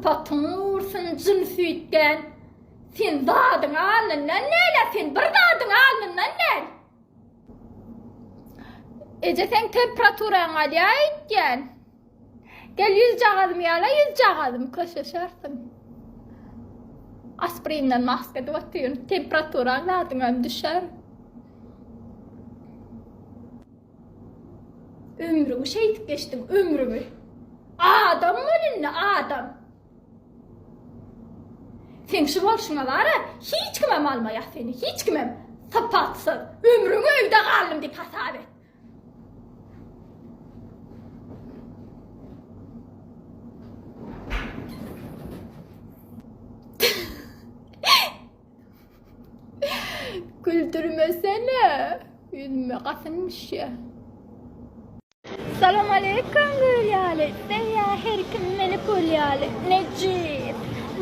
Sypatyň ursun jyn süýtgän. Sen zadyň alnyndan däl-ä sen bir zadyň alnyndan däl. Eje seň temperaturaň galýa öýtýän. Gel ýüzjagazymy ýala ýüzjagazym köşeşersiň. Aspirinden maska edip otyryn. Temperaturaň zadyňam düşer. Ömrüňi şeýdip geçdiň ömrüňi. Adam bol indi adam. Seň şu bolşuňa bara hiç kimem almaýar seni hiç kimem. Sypatsyz. Ömrüňi öýde galdym diýip hasap et. Güldürmesene. Ýüzüme gasyn düşýär. Salam aleýkum gül ýaly. Söýýär her kim meni pul ýaly. Nejis.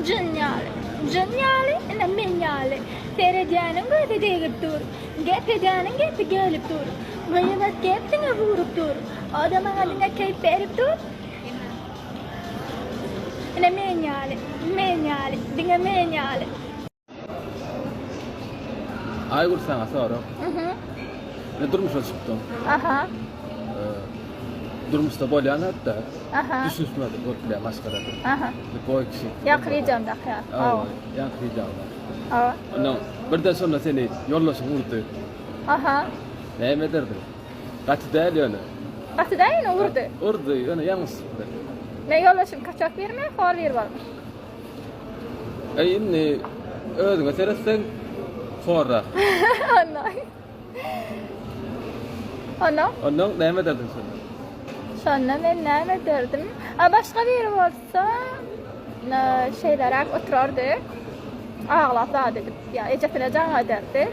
Jyn ýaly. Jyn ýaly, ine men ýaly. Seredýäniň gözi degip dur. Gep edýäniň gepi gelip dur. Gyýbat gep diňe burup dur. O-da maňa diňe keýp berip dur. Ine men ýaly, men ýaly, diňe men ýaly. Aýgül saňa sorag. Ne durmuşa çykdyň? Aha. Durmuşda bolýan hatda. Aha. Düşünişmezlik bolup bilýär maşgalada. Aha. Boý kişi. Ýaňky wideomdaky ýaly. Hawa, ýaňky wideomda. Hawa. Ondan birden şonda seni ýoldaşyň urdy. Aha. Näme ederdiň? Gaty däl ýöne. Gaty däl ýöne urdy. Urdy, ýöne ýalňyşlykdy. Men ýoldaşym kaçak birmi, hor bir bolmuş. Eý indi özüňe seretseň horrak. Ondan. Ondan? Ondan näme ederdiň şonda? Şonda men näme ederdim? A başga biri bolsa, şeýleräk oturardy. Aglap zat edip, ýa ejesine jaň ederdi.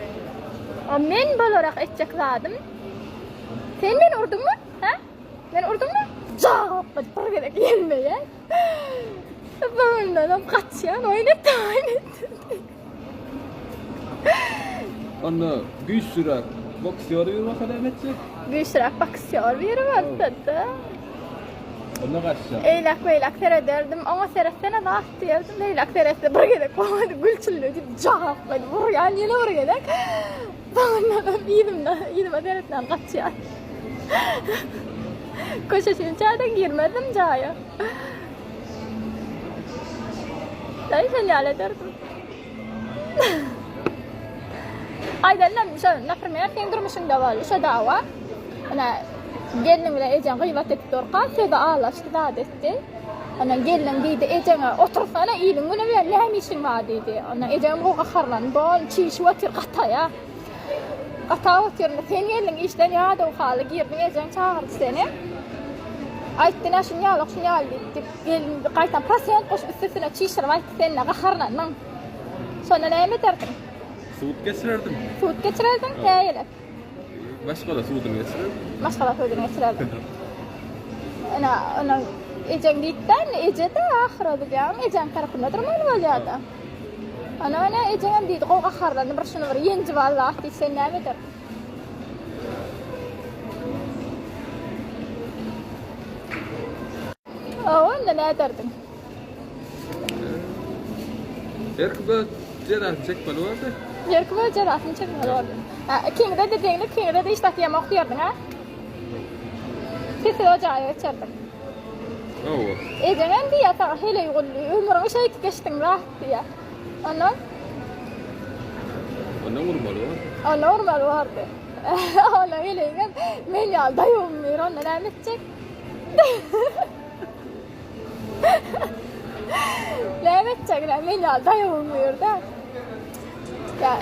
A men bolarak etjek zadym, sen meni urduňmy? Hä? Meni urduňmy? Jagap bir gezek ýelmeýän. Soňundanam gaçýan, oýun etdim, oýun etdim. Onda güýçlüräk boksýor biri bolsa näme etjek? Güýçlüräk boksýor biri bolsa-da. Onda gaçjak. Eýläk-beýläk serederdim, oňa seretsene zat diýerdim, beýläk seretse bir gezek bolmady, gülçülle diýip jagaplaýdy, urýan ýene bir gezek. Soňundanam yzymda, yzyma seretmän gaçýan. Köşeşinçä-de girmezdim jaýa. Daýy sen ýaly ederdim. Aýdanam şo, naprimer, seň durmuşyňda boldy şo dawa. Ine, gelniň bilen ejeň gybat edip durka, sözi aglaşdy, zat etdi. Ondan gelniň diýdi, ejeňe otursana, iliň güni bilen näme işiň bar diýdi. Ondan ejeňem gowy gaharlandy, bol çişip otyr, gataýa. Gatap otyryn. Sen geldiň işden ýadaw haly girdiň ejeň çagyrdy seni. Aýtdy nä şuny ýaly şuny ýaly diýip diýip gelin gaýtam prosent goşup üstesine çişirip aýtdy sen nä gaharlandyň. Şonda näme ederdiň? Sud geçirerdim. Sud geçirerdiň nägile? Maşgala suduny geçirerdim. Maşgala suduny geçirerdiň. Ene ona ejeň diýipdi eje-de ahyry bilýäňmi ejeň tarapynda durmaly bolýar-da. Ana ene ejeňem diýdi gowy gaharlandy bir şuny bir ýenjip al zat diýdi sen näme ederdiň. Hawa onda näderdiň. Her kim öz jezasyny çekmeli boldy. Her kim öz jezasyny çekmeli boldy. Ha ikiňize-de deňli ikiňize-de hiç zat diýemok diýerdiň ha. Sessiz o jaýa geçerdiň. Hawa. Ejeňem diýýär saňa heleý gully, ömrüňi şeýdip geçdiň rahat diýýär. Ondan? Ondan urmaly bordy. Ondan urmaly bordy. Ondan heleýiňem men ýaly daýawym bir, onda näme etjek? Näme etjek, men ýaly daýawym bir-de. Ýa.